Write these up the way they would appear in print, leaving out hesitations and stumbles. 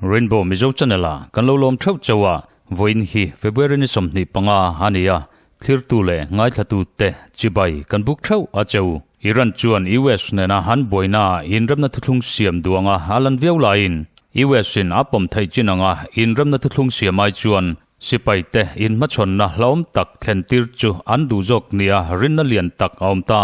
Rainbow Mizo Channel ah kan lo lawm theuh chauh a, vawiin hi February ni 25 a ni a, thlirtu leh ngaithlatu te chibai kan buk theuh a cheu. Iran chuan US nena han buaina inremna thuthlung siam duanga a lan viau laiin US in a pawm theih chin anga inremna thuthlung siam ai chuan Sipai te inhmachhawnna hlauhawm tak thlentir chu an duh zawk nia rinna lian tak a awm ta.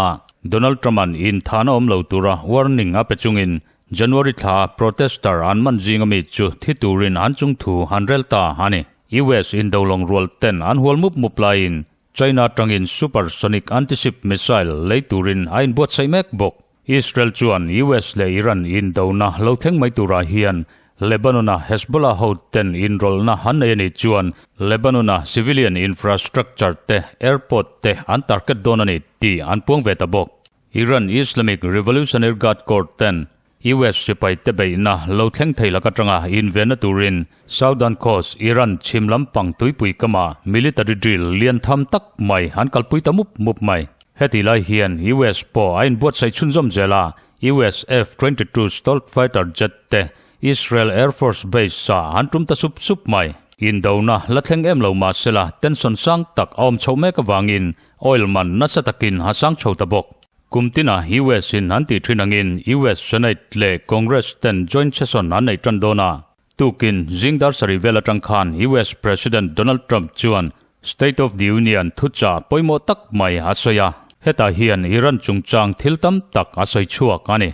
Donald Trump-a'n inthahna awm lo tura warning a pe chungin January thla protester an man zinga mi chu thi turin an chung thu an rel ta a ni. US indolawng rual ten an hual mup mup laiin China atangin supersonic anti-ship missile lei turin a inbuatsaih mek bawk. Israel chuan US leh Iran indona lo thleng mai turah hian Lebanon-a Hezbollah hoten inrawlhna han nei a nih chuan Lebanon-a civilian infrastructure te, airport te an target dawn a ni tih an puang ve ta bawk. Iran Islamic Revolutionary Guard Corps ten US sipai te beihna lo thleng thei lak atanga invenna turin Southern Coast, Iran chhim lampang tuipui kama military drill lian tham tak mai an kalpui ta mup mup mai. Heti lai hian US pawh a inbuatsaih chhunzawm zel a, US F-22 Stealth fighter jet te Israel Air Force Base ah an tum ta sup sup mai. Indona la thleng em lo mah sela tension sang tak a awm chhoh mek avangin oil man nasa takin a sang chho ta bawk. Kum tina US in an tih thin angin US Senate leh Congress ten joint session an neih tan dawn a, Tukin zing dar sarih vel atang khan US President Donald Trump chuan State of the Union thuchah pawimawh tak mai a sawi a, hetah hian Iran chungchang thil tam tak a sawi chhuak a ni.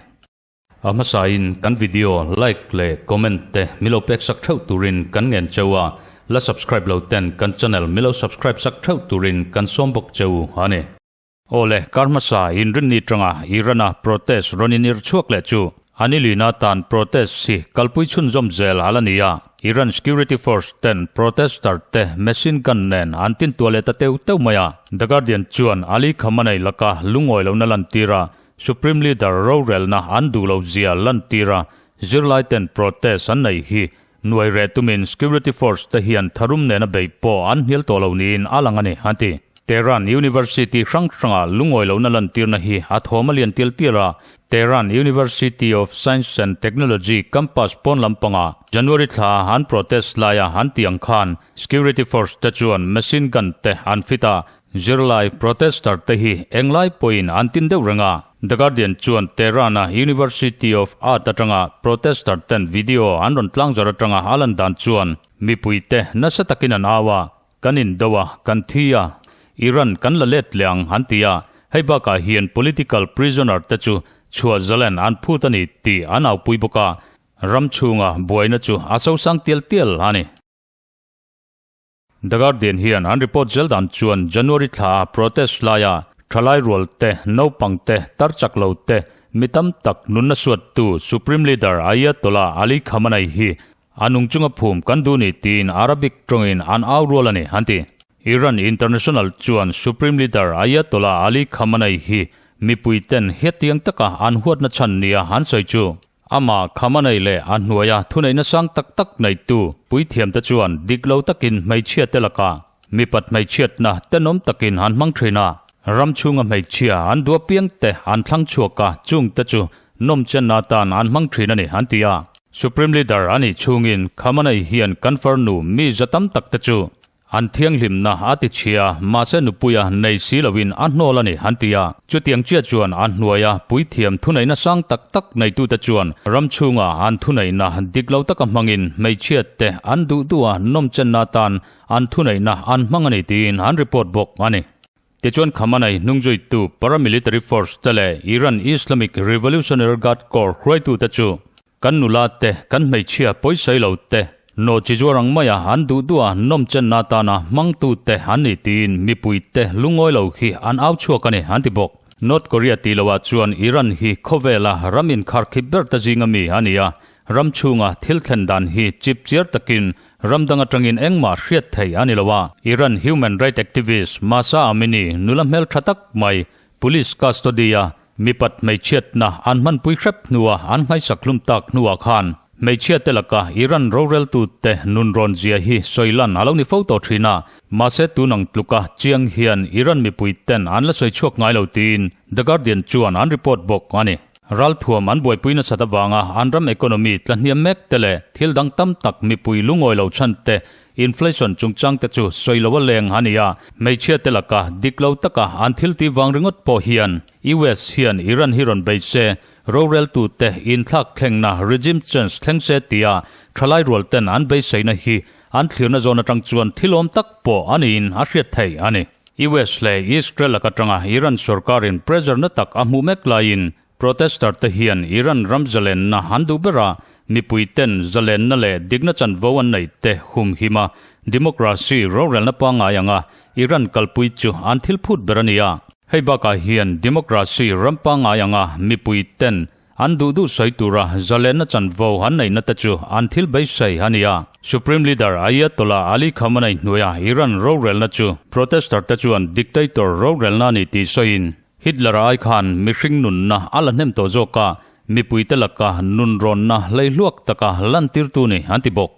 A hmasain kan video like leh comment te milo pek sak theuh turin kan ngen cheu a, la subscribe lo ten kan channel milo subscribe sak theuh turin kan sawm bawk cheu a ni. Aw le, kar hmasa inrinni tanga Iran-a protest rawn inir chhuak leh chu a ni lina tan protest hi kalpui chhunzawm zel a la ni a. Iran security force ten protester te machine gun nen an tintuah leh ta teu teu mai a. The Guardian chuan Ali Khamenei laka lungawi lohna lantir a, Supreme Leader rorelna an duh loh zia lantir a, zirlai ten protest an nei hi nuai reh tumin security force te hian tharum nena beih pawh an hnial tawh lo niin a lang a ni, an ti. Tehran University hrang hranga lungawi lohna lantirna hi a thawm a lian tial tial a, Tehran University of Science and Technology campus pawn lampanga January thla an protest laia an tih ang khan security force te chuan machine gun te an fit a, Zirlai protester te hi englai pawhin an tin deuh reng a, The Guardian chuan Tehran-a University of Art atanga protester ten video an rawn tlangzar atanga a lan dan chuan mipui te nasa takin an au a, Kan indo a, kan thi a, Iran kan la let leh ang an ti a, hei bakah hian political prisoner te chu chhuah zalen an phut a ni tih an aupui bawk a, ram chhunga buaina chu a sosang tial tial a ni. The Guardian hian an report zel dan chuan January thla a protest laia thalai rual te, naupang te, tar chak lo te, mi tam tak nunna suattu Supreme Leader Ayatollah Ali Khamenei hi a nung chunga phum kan duh ni tiin Arabic tawngin an au rual a ni, an ti. Iran International chuan Supreme Leader Ayatollah Ali Khamenei hi mipui ten hetiang taka an huatna chhan nia an sawi chu Amah Khamenei leh a hnuaia thuneihna sang tak tak neitu puithiamte chuan dik lo takin hmeichhiate lakah mipat hmeichhiatna tenawm takin an hmang thin a, ram chhunga hmeichhia an duah piangte an thlang chhuak a, chungte chu nawmchenna atan an hmang thin a ni, an ti a. Supreme Leader a nih chhungin Khamenei hian kan farnu mi za tam takte chu An thianghlimna a ti chhia, mahse nupuia nei si loin a hnawl a ni, an ti a. Chutiang chiah chuan a hnuaia puithiam thuneihna sang tak tak neitute chuan ram chhunga an thuneihna dik lo taka hmangin hmeichhiatte an duh duha nawmchenna atan an thuneihna an hmang a ni tiin an report bawk a ni. Tichuan Khamenei hnungzuitu paramilitary force te leh Iran Islamic Revolutionary Guard Corps hruaitute chu Kan nula te, kan hmeichhia pawisawi lo te, naw chi zuar ang maia an duh duha nawmchenna atana hmangtu te an ni tiin mipui te lungawi lo hi an au chhuak a ni, an ti bawk. North Korea tih loah chuan Iran hi khawvela ram inkharkhip ber ta zinga mi a ni a, ram chhunga thil thlen dan hi chip chiar takin ram dang atangin engmah hriat thei a ni lo a. Iran human right activist Mahsa Amini nula hmeltha tak mai police custody-a Mipat hmeichhiatna an hmanpui hrep hnua an nghaisak hlum tak hnuah khan Hmeichhia te laka Iran roreltute nunrawn zia hi sawi lan a lo ni fo tawh thin a, mahse tun ang tluka chiang hian Iran mipui ten an la sawi chhuak ngai lo tiin The Guardian chuan an report bawk a ni. Ralthuam an buaipui nasat avanga an ram economy tlahniam mek te leh thil dang tam tak mipui lungawi lo chhan te, inflation chungchang te chu sawi lo a leng a ni a, hmeichhia te laka dik lo taka an thil tih vang ringawt pawh hian US hian Iran hi rawn bei se Roreltute inthlak thlengna regime change thleng se tia thalai rual ten an beiseina hi an thlirna zawn atang chuan thilawm tak pawh a niin a hriat theih a ni. US leh Israel lak atanga Iran sorkarin pressure na tak a hmuh mek laiin protester te hian Iran ram zalenna an duh ber a, mipui ten zalenna leh dikna chanvo an neih te humhim a, democracy rorelna pangngai anga Iran kalpui chu an thil phut ber a ni a. Hei bakah hian democracy ram pangngai anga mipui ten an duh duh sawi tura zalenna chanvo an neihna te chu an thil beisei a ni a. Supreme Leader Ayatollah Ali Khamenei hnuaia Iran rorelna chu protester te chuan dictator rorelna a ni tih sawiin Hitler ai khan mihring nunna a la hnem tawh zawk a, mipuite laka nunrawnna hleihluak taka lantirtu ni an ti bawk.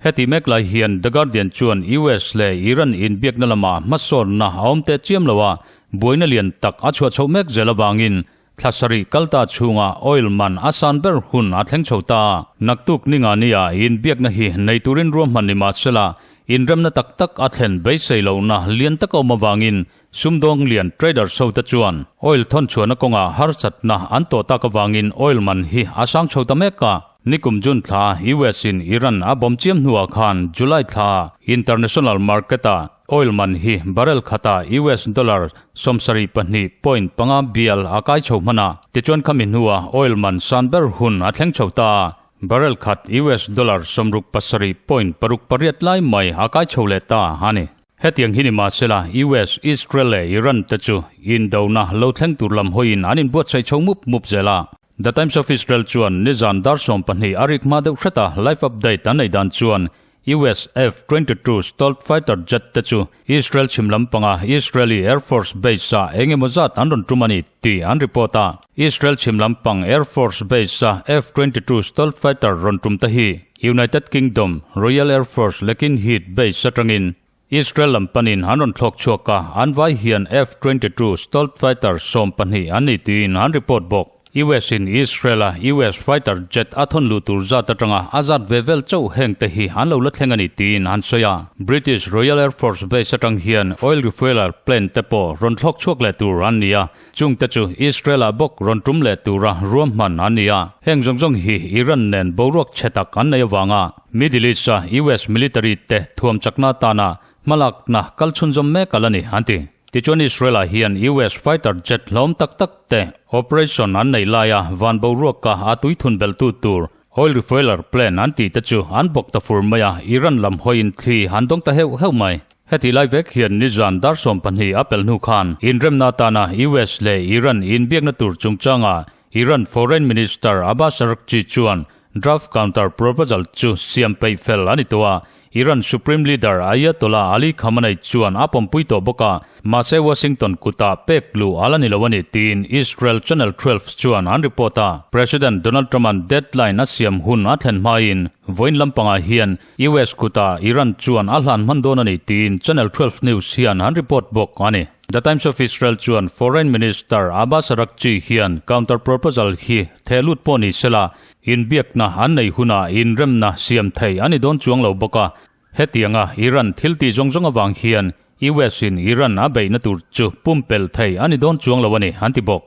Heti mek lai hian The Guardian chuan US leh Iran inbiakna lamah hmasawnna a awm teh chiam lo a, buaina lian tak a chhuah chhoh mek zel avangin thla sarih kal ta chhunga oil man a san ber hun a thleng chho ta. Naktuk ninga nia inbiakna hi nei turin ruahman ni mahsela inremna tak tak a thlen beisei lohna lian tak a awm avangin sumdawng lian traders ho te chuan oil thawn chhuahna kawngah harsatna an tawh tak avangin oil man hi a sang chho ta mek a. Nikum June thla US in Iran a bomb chiam hnuah khan July thla international market ah oil man hi barrel khatah US dollar 72.5 bial a kai chho hman a. Tichuan khami hnuah oil man san ber hun a thleng chho ta a, barrel khat US dollar 67.68 lai mai a kai chho leh ta a ni. Hetiang hi ni mahsela US, Israel leh Iran te chu indona lo thleng tur lam hawiin an inbuatsaih chho mup mup zel a. The Times of Israel chuan nizan dar 12 a rik hma deuh hreta live update an nei dan chuan US F-22 stealth fighter jet te chu Israel chhim lampanga Israeli Air Force Base-ah eng emaw zat an rawn tum a ni tih an report a. Israel chhim lampang Air Force Base-a F-22 stealth fighter rawn tum te hi United Kingdom Royal Air Force Lakenheath Base atangin Israel lam panin an rawn thlawk chhuak a, an vai hian F-22 stealth fighter 12 an ni tiin an report bawk. US in Israel a US fighter jet a thawn luh tur zat atanga a zat ve vel chauh heng te hi an lo la thleng a ni tiin an sawi a. British Royal Air Force Base atang hian oil refueler plane te pawh rawn thlawk chhuak leh tur an ni a, chung te chu Israel ah bawk rawn tum leh tura ruahman an ni a. Heng zawng zawng hi Iran nen boruak chhe tak an nei avanga Middle East a US military te thuam chakna atana hmalakna kal chhunzawm mek a la ni, an ti. Tichuan Israel ah hian US fighter jet hlawm tak tak te operation an neih laia van boruaka a tui thun belhtu tur oil refueler plane an tih te chu an bawk ta fur mai a, Iran lam hawiin thli an dawng ta heuh heuh mai. Heti lai vek hian nizan dar 12 a pelh hnu khan inremna atana US leh Iran inbiakna tur chungchanga Iran Foreign Minister Abbas Araghchi chuan Draft counter proposal chu siam peih fel a ni tawh a, Iran Supreme Leader Ayatollah Ali Khamenei chuan a pawmpui tawh bawk a, mahse Washington kutah pek luh a la ni lo a ni tiin Israel Channel 12 chuan an report a. President Donald Trump-a'n deadline a siam hun a thlen hmain vawiin lampangah hian US kutah Iran chuan a hlan hman dawn a ni tiin Channel 12 News hian an report bawk a ni. The Times of Israel chuan Foreign Minister Abbas Araghchi hian counter proposal hi theh lut pawh ni sela, inbiakna an nei hunah inremna siam thei a ni dawn chuang lo bawk a. Hetianga Iran thil tih zawng zawng avang hian US in Iran a beihna tur chu pumpelh thei a ni dawn chuang lo a ni, an ti bawk.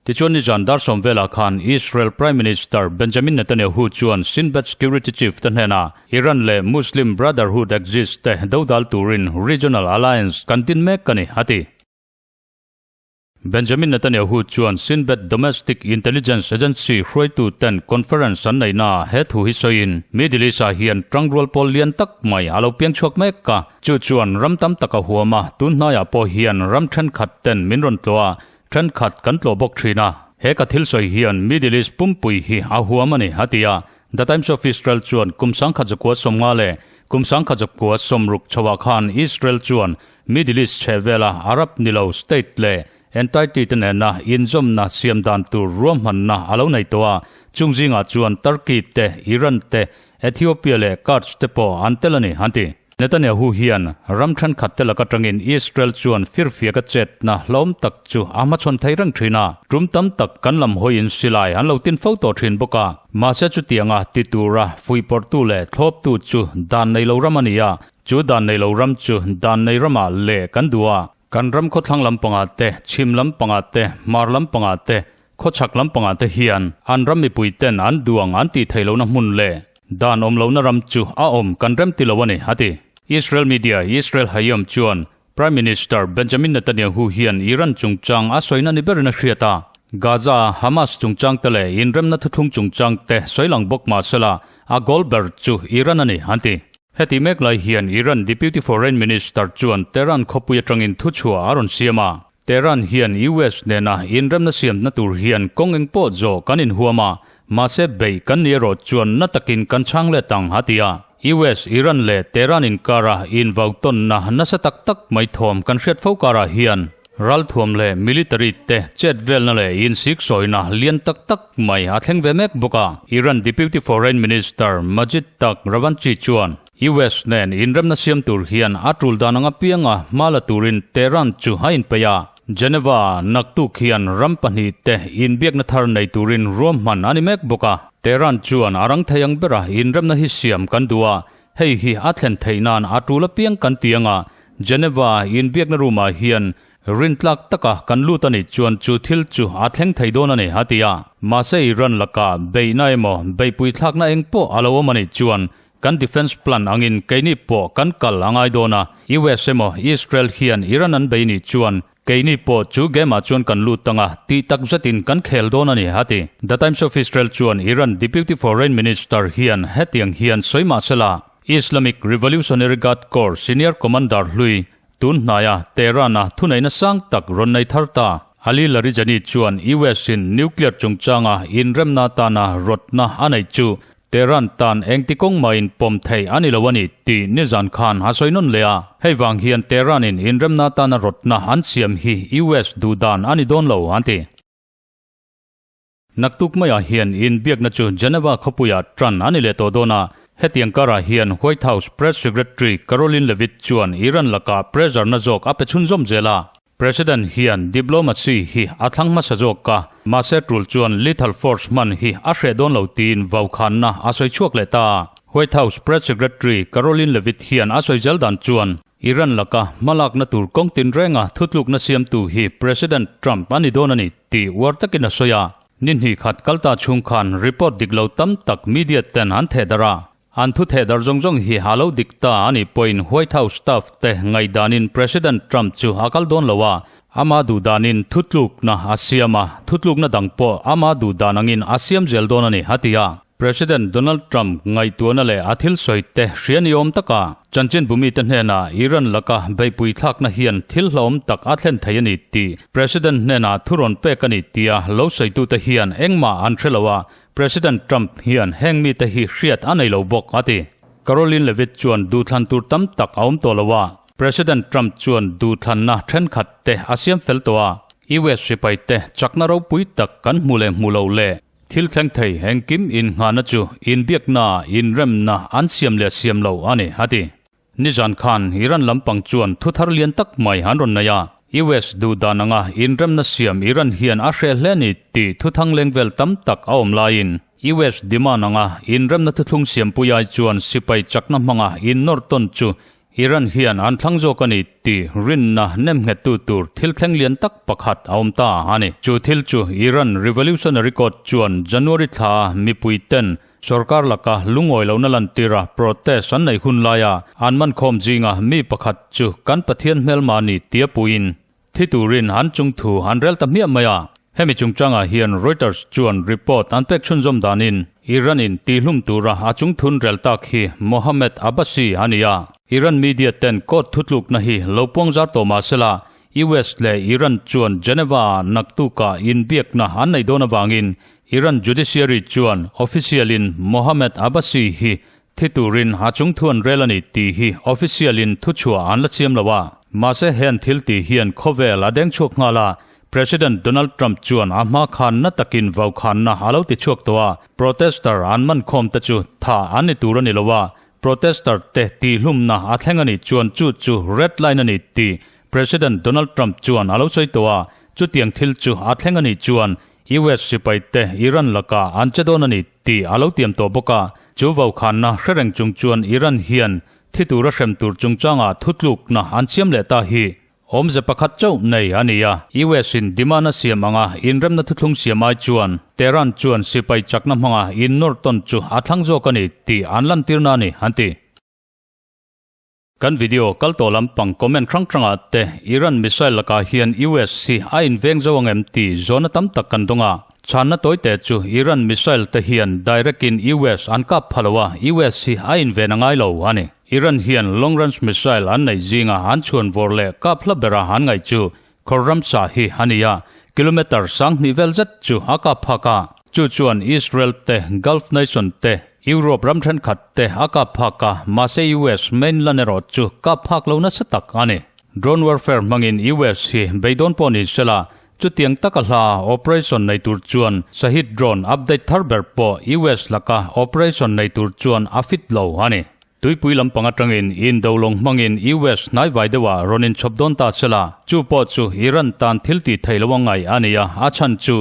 Tichuan nizan dar sawm velah khan Israel Prime Minister Benjamin Netanyahu chuan Shin Bet security chief te hnenah Iran leh Muslim Brotherhood axis te dodal turin regional alliance kan tin mek a ni, a ti. Benjamin Netanyahu chuan Shin Bet domestic intelligence agency hruaitu ten conference an neihnaah he thu hi sawiin, Middle East ah hian tangrual pawl lian tak mai a lo piang chhuak mek a, chu chuan ram tam tak a huam a, tun hnaiah pawh hian ram thenkhat ten min rawn tlawh a, Thenkhat kan tlawh bawk thin a, he ka thil sawi hian Middle East pumpui hi a huam a ni, a ti a. The Times of Israel chuan kum 1950 leh kum 1960 chhoah khan Israel chuan Middle East chhehvela Arab ni lo state leh Entity te nena inzawmna siam dan tur ruahmanna a lo nei tawh a, chung zingah chuan Turkey te, Iran te, Ethiopia leh Kurds te pawh an tel a ni, an ti. Netanyahu hian ram thenkhat te lak atangin Israel chuan firfiak a chetna hlawm tak chu a hmachhawn thei reng thin a, tum tam tak kan lam hawiin silai an lo tin fo tawh thin bawk a. Mahse chutianga ti tura fuihpawrhtu leh thlawptu chu dan nei lo ram a ni a, chu dan nei lo ram chu dan nei ramah leh kan duh a. Kan ram khawthlang lampangah te, chhim lampangah te, hmar lampangah te, khawchhak lampangah te hian an ram mipui ten an duang an tih theih lohna hmun leh dan awm lohna ram chu a awm kan rem ti lo a ni, a ti. Israel media Israel Hayom chuan Prime Minister Benjamin Netanyahu hian Iran chungchang a sawina ni berin a hriat a, Gaza-a Hamas chungchang te leh inremna thuthlung chungchang te sawi lang bawk mah sela a goal ber chu Iran a ni, an ti. Heti mek lai hian Iran Deputy Foreign Minister chuan Tehran khawpui atangin thuchhuah a rawn siam a. Tehran hian US nena inremna siamna tur hian kawng eng pawh zawh kan inhuam a, mahse beih kan ni erawh chuan na takin kan chhang let ang, a ti a. US, Iran leh Tehran inkara invautawnna nasa tak tak mai thawm kan hriat fo karah hian Ralthuam leh military te chet velna leh insiksawina lian tak tak mai a thleng ve mek bawk a. Iran Deputy Foreign Minister Majid Takht Ravanchi chuan US nen inremna siam tur hian a tul dan anga pianga hma la turin Tehran chu a inpeih a. Geneva-ah naktuk hian ram pahnihte inbiakna thar nei turin ruahman a ni mek bawk a. Tehran chuan a rang thei ang bera inremna hi siam kan duh a, Hei hi a thlen theih nan a tul apiang kan ti anga Geneva inbiakna room ah hian rintlak taka kan lut a nih chuan chu thil chu a thleng thei dawn a ni, a ti a. Mahse Iran lakah beihna emaw beihpui thlakna eng pawh a lo awm a nih chuan kan defence plan angin keini pawh kan kal a ngai dawn a, US emaw Israel hian Iran an bei nih chuan Keini pawh chu game ah chuan kan lut tang a, tih tak zetin kan khel dawn a ni, a ti. The Times of Israel chuan Iran Deputy Foreign Minister hian hetiang hian sawi mah sela, Islamic Revolutionary Guard Corps senior commander hlui tun hnaia Tehran-a thuneihna sang tak rawn nei thar ta, Ali Larijani chuan US-in nuclear chungchanga inremna atana rawtna a neih chu Tehran tan engti kawng mahin pawm theih a ni lo a ni tih nizan khan a sawi nawn leh a. Hei vang hian Tehran-in inremna atana rawtna an siam hi US duh dan a ni dawn lo, an ti. Naktuk maiah hian inbiakna chu Geneva khawpuiah tan a ni leh tawh dawn a. Hetiang karah hian White House Press Secretary Karoline Leavitt chuan Iran lakah pressure na zawk a pe chhunzawm zel a. President hian diplomacy hi a thlang hmasa zawk a, mahse tul chuan lethal force hman hi a hreh dawn lo tiin vaukhanna a sawi chhuak leh ta. White House Press Secretary Karoline Leavitt hian a sawi zel dan chuan Iran laka hmalakna tur kawng tinrenga thutlukna siamtu hi President Trump a ni dawn a ni tih uar takin a sawi a. Ni hnih khat kalta chhung khan report dik lo tam tak media ten an thehdarh a. An thu theh dar zawng zawng hi a lo dik ta a nih pawhin White House staff te ngaihdanin President Trump chu a kal dawn lo a, ama duhdanin thutlukna a siam a, thutlukna dang pawh ama duhdan angin a siam zel dawn a ni, a ti a. President Donald Trump ngaihtuahna leh a thil sawi te hria ni awm taka chanchinbumite hnenah Iran laka beihpui thlakna hian thil hlauhawm tak a thlen thei a ni tih President hnenah thu rawn pek a ni tia lo sawitute hian engmah an hre lo a, President Trump hian heng mite hi hriat a nei lo bawk, a ti. Karoline Leavitt chuan duhthlan tur tam tak a awm tawh lo a, President Trump chuan duhthlanna thenkhat te a siam fel tawh a, US sipai te chakna ropui tak kan hmu leh hmu lo leh thil thleng thei engkim innghahna chu inbiakna, inremna an siam leh siam lo a ni, a ti. Nizan khan Iran lampang chuan thu thar lian tak mai an rawn nei a, US duh dan anga inremna siam Iran hian a hreh hle ni tih thu thang leng vel tam tak a awm laiin US demand anga inremna thuthlung siampui ai chuan sipai chakna hmanga innawr tawn chu Iran hian an thlang zawk a ni tih rinna nemnghettu tur thil thleng lian tak pakhat a awm ta a ni. Chu thil chu Iran Revolutionary Court chuan January thla mipui ten Sorkar laka lungawi lohna lantira protest an neih hun laia an mankhawm zinga mi pakhat chu kan Pathian hmelma ni tia puiin thi turin an chung thu an rel ta hmiah mai a. Hemi chungchangah hian Reuters chuan report an pek chhunzawm danin Iran-in tihlum tura a chung thun rel tak hi Mohammed Abbasi a ni a. Iran media ten court thutlukna hi lo puangzar tawh mah sela US leh Iran chuan Geneva-ah naktukah inbiakna an neih dawn avangin Iran judiciary chuan official-in Mohammed Abbasi hi thi turin a chungthu an rel a ni tih hi official-in thuchhuah an la siam lo a. Mahse hen thil tih hian khawvel a deng chhuak nghal a, President Donald Trump chuan a hma khan na takin vaukhanna a lo ti chhuak tawh a, protester an man khawm te chu tha an ni tur a ni lo a, protester te tihhlumna a thleng a nih chuan chu chu red line a ni tih President Donald Trump chuan a lo sawi tawh a, chutiang thil chu a thleng a nih chuan US sipai te Iran lakah an che dawn a ni tih a lo tiam tawh bawk a, chu vaukhanna hre reng chung chuan Iran hian thi tura hrem tur chungchangah thutlukna an siam leh ta hi awmze pakhat chauh nei a ni a. US in demand a siam anga inremna thuthlung siam ai chuan Tehran chuan sipai chakna hmanga innawr tawn chu a thlang zawk a ni tih an lantirna a ni, an ti. Kan video kal tawh lampang comment hrang hrangah te Iran missile lakah hian US hi a inveng zo ang em tih zawhna tam tak kan dawng a. Chhanna tawi te chu Iran missile te hian direct in US an kap pha lo a, US hi a inven a ngai lo a ni. Iran hian long range missile an neih zinga an chhuan vawr leh kap hla bera an ngaih chu Khawr ramsa hi a ni a, kilometre 2000 vel zet chu a kap phak a. Chu chuan Israel te, Gulf nation te, Europe ram thenkhat te a kap phak a, mahse US mainland erawh chu kap phak lo nasa tak a ni. Drone warfare hmangin US hi beidawn pawh ni sela, chutiang taka hla operation nei tur chuan Shahed drone update thar ber pawh US laka operation nei tur chuan a fit lo a ni. Tuipui lampang atangin indo lawng hmangin US hnaivai deuhah rawn inchhawp dawn ta se la, chu pawh chu Iran tan thil tih theih lo a ngaih a ni a, a chhan chu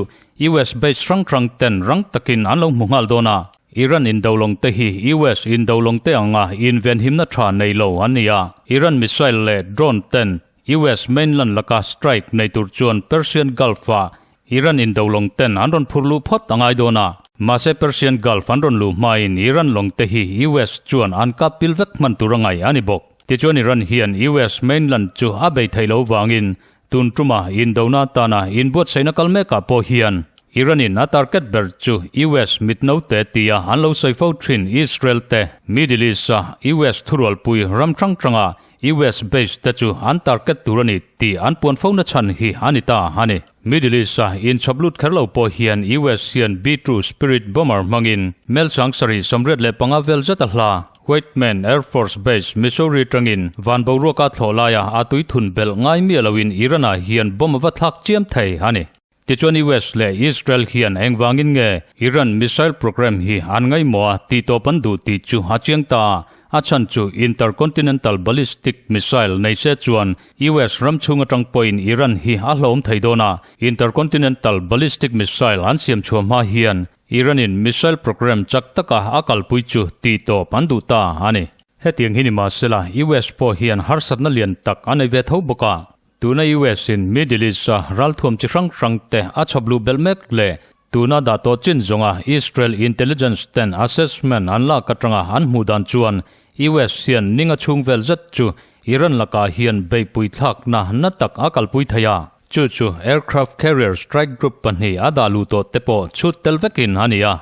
US base hrang hrang ten rang takin an lo hmu nghal dawn a. Iran indo lawng te hi US indo lawng te anga invenhimna tha nei lo an ni a, Iran missile leh drone ten US mainland laka strike nei tur chuan Persian Gulf-ah Iran indo lawng ten an rawn phur luh phawt a ngai dawn a. Mahse Persian Gulf an rawn luh hmain Iran lawng te hi US chuan an kap pil vek hman tur a ngaih a ni bawk. Tichuan Iran hian US mainland chu a bei thei lo vangin tun tuma indona atana inbuatsaihna kal mekah pawh hian Iran in a target ber chu US mitno te tia an lo sawi fo thin Israel te Middle East a US thurualpui ram hrang hranga US base te chu an target tur a ni tih an puan fo na chhan hi a ni ta a ni. Middle East a inchhawp lut kher lo pawh hian US hian B-2 Spirit bomber hmangin mel 75,000 vel zet a hla. Whiteman Air Force Base, Missouri tangin van boruaka thlawh laia a tui thun belh ngai miah loin Iran-ah hian bomb a va thlak chiam thei a ni. Tichuan US leh Israel hian engvangin nge Iran missile program hi an ngaihmawh a tih tawp an duh tih chu a chiang ta a, a chhan chu intercontinental ballistic missile nei se chuan US ram chhung atang pawhin Iran hi a hlawm thei dawn a, intercontinental ballistic missile an siam chhuah hma hian Iran in missile program chak taka a kalpui chu tih tawp an duh ta a ni. Hetiang hi ni mahsela US pawh hian harsatna lian tak a nei ve tho bawk a. Tuna US in Middle East a ralthuam chi hrang hrang te a chhawp luh belh mek leh tuna dah tawh chin zawnga Israel intelligence ten assessment an lak atanga an hmuh dan chuan US hian ninga chhung vel zet chu Iran lakah hian beihpui thlakna na tak a kalpui thei a, chu chu aircraft carrier strike group pahnih a dah luh tawh te pawh chhut tel vekin a ni a.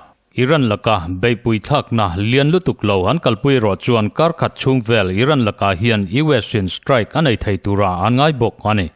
Iran laka beihpui thlakna lian lutuk lo an kalpui erawh chuan kar khat chhung vel Iran lakah hian US in strike a nei thei tura an ngai bawk a ni.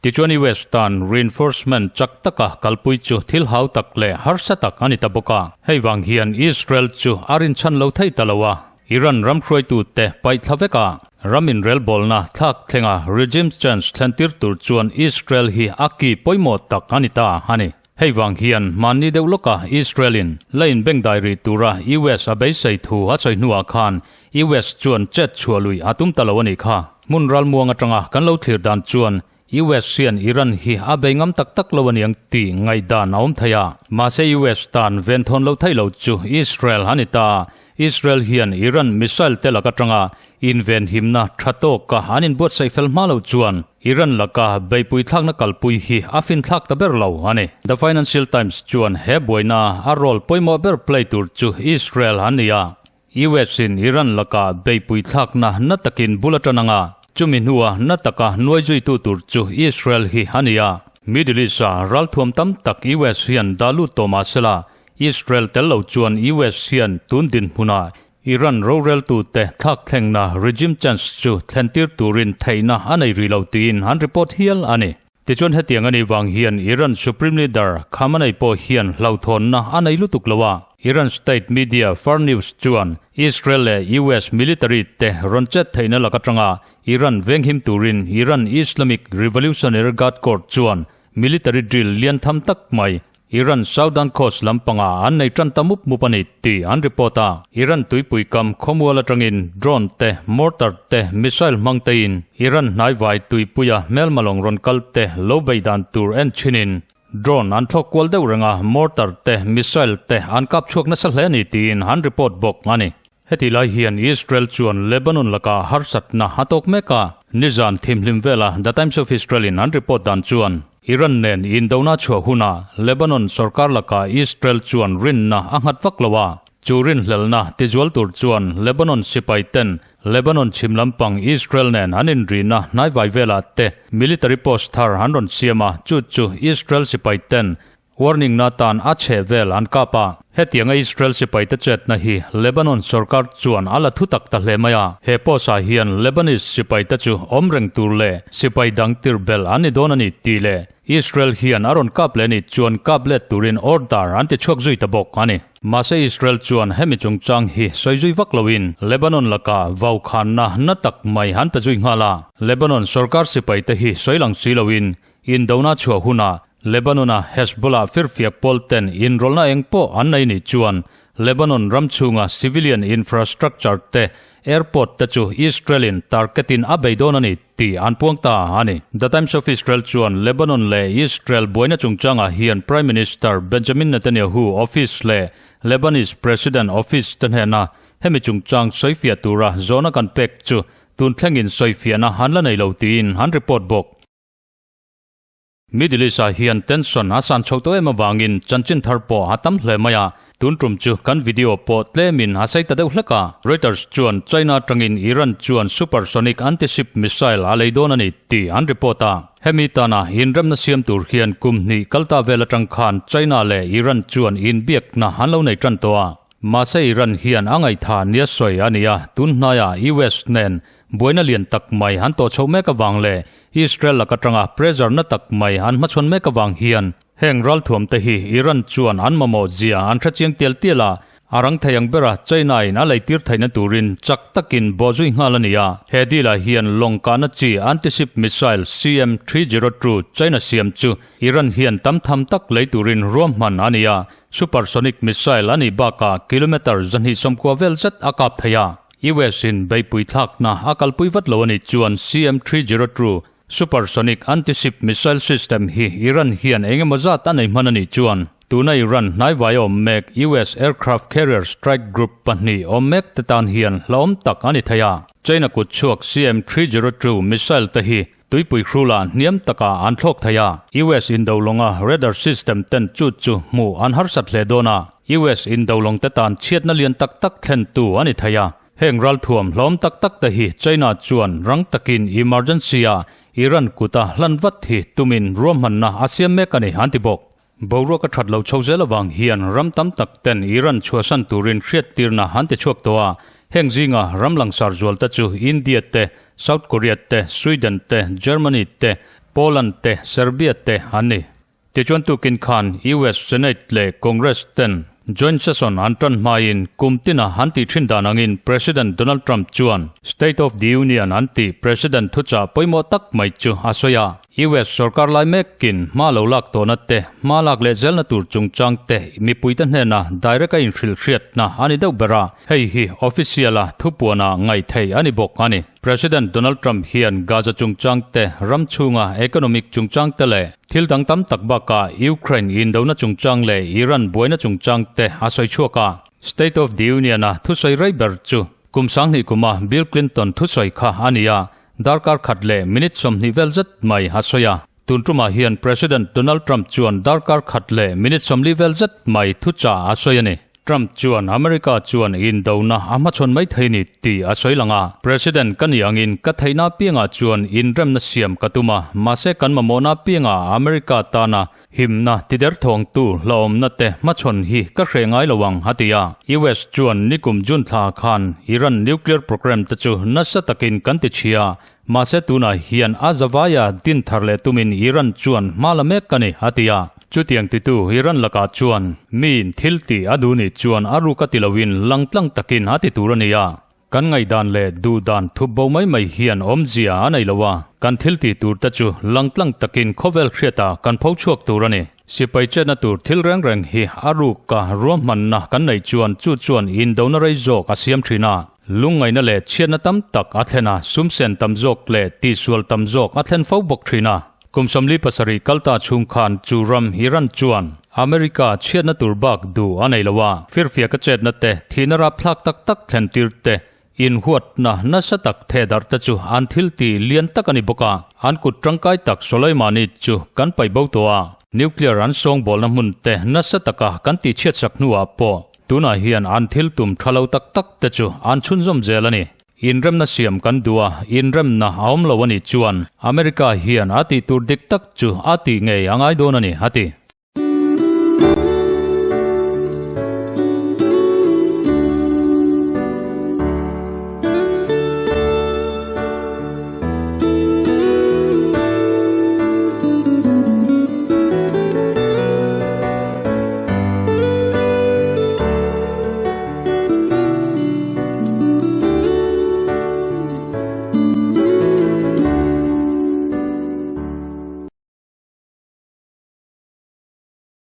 Tichuan US tan reinforcement chak taka kalpui chu thil hau tak leh harsa tak a ni ta bawk a. Hei vang hian Israel chu a rinchhan lo thei ta lo a. Iran ram hruaitute paih thla vek a, ram inrelbawlna thlak thlenga regime change thlentir tur chuan Israel hi a ki pawimawh tak a ni ta a ni. Hei vang hian hmanni deuh lawka Israel-in la inbengdai rih tura US a beisei thu a sawi hnuah khan US chuan chet chhuah lui a tum ta lo a nih kha. Hmun ralmuang atanga kan lo thlir dan chuan US hian Iran hi a bei ngam tak tak lo a niang tih ngaihdan a awm thei a. Mahse US tan venthawn lo thei lo chu Israel a ni ta. Israel hian Iran missile te lak atanga invenhimna tha tawka an inbuatsaih fel hma loh chuan Iran laka beihpui thlakna kalpui hi a finthlak ta ber lo a ni. The Financial Times chuan he buaina a role pawimawh ber play tur chu Israel an ni a, US in Iran laka beihpui thlakna na takin bul a tan anga, chumi hnua na taka nuai zuitu tur chu Israel hi a ni a. Middle East-a ralthuam tam tak US hian dah lut tawh mah sela, Israel tel lo chuan US hian tun dinhmunah Iran roreltute thlak thlengna regime change chu thlentir turin theihna a nei rih lo tiin an report hial a ni. Tichuan hetiang a nih vang hian Iran Supreme Leader Khamenei pawh hian hlauhthawnna a nei lutuk lo a. Iran state media Fars News chuan Israel leh US military te rawn chet theihna lak atanga Iran venghim turin Iran Islamic Revolutionary Guard Corps chuan military drill lian tham tak mai Iran southern coast lampanga an nei tan ta mup mup a ni tih an report a. Iran tuipui kam khawmual atangin drone te, mortar te, missile hmang tein Iran hnaivai tuipuia hmelma lawng rawn kal te lo bei dan tur en chinin drone an thlawk kual deuh reng a, mortar te, missile te an kap chhuak nasa hle a ni tiin an report bawk a ni. Heti lai hian Israel chuan Lebanon lakah harsatna a tawk mek a, nizan thimhlim vela The Times of Israel in an report dan chuan Iran nen indona chhuah hunah Lebanon sorkar lakah Israel chuan rinna a nghat vak lo a, chu rinhlelna tizual tur chuan Lebanon sipai ten Lebanon chhim lampang Israel nen an inrihna hnaivai velah te military post thar an rawn siam a, chu chu Israel sipai ten Warning na tan a chhe vel an kap a. Hetianga Israel sipaite chetna hi Lebanon sorkar chuan a la thu tak ta hle mai a. He post ah hian Lebanese sipaite chu awm reng tur leh sipai dang tir belh an ni dawn a ni tih leh Israel hian a rawn kap leh nih chuan kap let turin order an ti chhuak zui ta bawk a ni. Mahse Israel chuan hemi chungchang hi sawi zui vak loin Lebanon lakah vaukhanna na tak mai an pe zui nghal a. Lebanon sorkar sipaite hi sawi lang si loin Indona chhuah hunah Lebanon-a Hezbollah firfiak pawl ten inrawlhna eng pawh an nei nih chuan Lebanon ram chhunga civilian infrastructure te, airport te chu Israel-in target-in a bei dawn a ni tih an puang ta a ni. The Times of Israel chuan Lebanon leh Israel buaina chungchangah hian Prime Minister Benjamin Netanyahu office leh Lebanese President office te hnena hemi chungchang sawifiah tura zawhna kan pek chu tun thlengin sawifiahna an la nei lo tiin an report bawk. Middle East ah hian tension a san chho tawh em avangin chanchin thar pawh a tam hle mai a, tun tum chu kan video pawh tlemin a sei ta deuh hlek a. Reuters chuan China atangin Iran chuan supersonic anti-ship missile a lei dawn a ni tih an report a. Hemi tana inremna siam tur hian kum hnih kalta vel atang khan China leh Iran chuan inbiakna an lo nei tan tawh a. Mahse Iran hian a ngaihthah nia sawi a ni a, tun hnaiah US nen Buaina lian tak mai an tawh chhoh mek avang leh Israel lak atanga pressure na tak mai an hmachhawn mek avang hian heng ralthuam te hi Iran chuan an mamawh zia an hre chiang tial tial a, a rang thei ang bera China in a leitir theihna turin chak takin bawhzui nghal a ni a. He deal ah hian lawng kahna chi anti-ship missile CM-302 China siam chu Iran hian tam tham tak lei turin ruahman a ni a, supersonic missile a nih bakah kilometre 290 vel zet a kap thei a. US in beipui thlakna a kalpui vat lo a nih chuan CM-302 supersonic anti-ship missile system hi Iran hian eng emaw zat a nei hman a nih chuan tuna Iran hnaivai awm mek US aircraft carrier strike group pahnih awm mek te tan hian hlauhawm tak a ni thei a. China kut chhuak CM-302 missile te hi tuipui hrula hniam takah an thlawk thei a, US indolawnga radar system ten chu chu hmuh an harsat hle dawn a, US indolawng te tan chhiatna lian tak tak thlentu a ni thei a. Heng ralthuam hlawm tak tak te hi China chuan rang takin emergency ah Iran kuta hlan vat hi tumin ruahmanna a siam mek a ni an ti bawk. Boruak a that lo chho zel avang hian ram tam tak ten Iran chhuahsan turin hriattirna an ti chhuak tawh a, heng zinga ram langsar zual te chu India te, South Korea te, Sweden te, Germany te, Poland te, Serbia te an ni. Tichuan tukin khan US Senate leh Congress ten joint session an tan hmain kum tina an tih thin dan angin President Donald Trump chuan State of the Union an tih President thuchah pawimawh tak mai chu a sawi a. US sorkar lai mekin hma lo lak tawhna te, hma lak leh zelna tur chungchang te mipuite hnena direct a inhrilh hriatna a ni deuh ber a, hei hi official a thupuana ngaih theih a ni bawk a ni. President Donald Trump hian Gaza chungchang te, ram chhunga economic chungchang te leh thil dang tam tak bakah Ukraine indona chungchang leh Iran buaina chungchang te a sawi chhuak a. State of the Union a thusawi rei ber chu kum 2000 kuma Bill Clinton thusawi kha a ni a, Darkar khat leh minute 20 vel zet mai a sawi a. Tun tumah hian President Donald Trump chuan darkar khat leh minute 40 vel zet mai thuchah a sawi a ni. Trump chuan America chuan indona a hmachhawn mai thei ni tih a sawi lang a. President ka nih angin ka theihna piangah chuan inremna siam ka tum a, mahse kan mamawhna piangah America tana Himna tider thawngtu hlauhawmna te hmachhawn hi ka hreh ngai lo ang, a ti a. US chuan nikum June thla khan Iran nuclear program te chu nasa takin kan ti chhia, mahse tunah hian a zavaia din thar leh tumin Iran chuan hma la mek a ni, a ti a. Chutiang titu Iran lakah chuan miin thil tih a duh nih chuan a ruk a ti loin langtlang takin a ti tur a ni a. Kan ngaihdan leh duhdan thup bo mai mai hian awmzia a nei lo a, kan thil tih tur te chu langtlang takin khawvel hriatah kan pho chhuak tur a ni. Sipai chetna tur thil reng reng hi a ruka ruahmanna kan neih chuan chu chuan indona rei zawk a siam thin a, lungngaihna leh chhiatna tam tak a thlen a, sumsen tam zawk leh tihsual tam zawk a thlen fo bawk thin a. Kum 47 kalta chhung khan chu ram Iran chuan America chhiatna tur bak duh a nei lo a, firfiaka chetna te, thihna rapthlak tak tak thlen tir te, inhuatna nasa tak thehdarh te chu an thil tih lian tak a ni bawk a. An kut tangkai tak Soleimani chu kan paih bo tawh a, nuclear an sawngbawlna hmun te nasa taka kan tihchhiatsak hnuah pawh tunah hian an thil tum tha lo tak tak te chu an chhunzawm zel a ni. Inremna siam kan duh a, inremna a awm lo a nih chuan America hian a tih tur dik tak chu a tih ngei a ngai dawn a ni, a ti.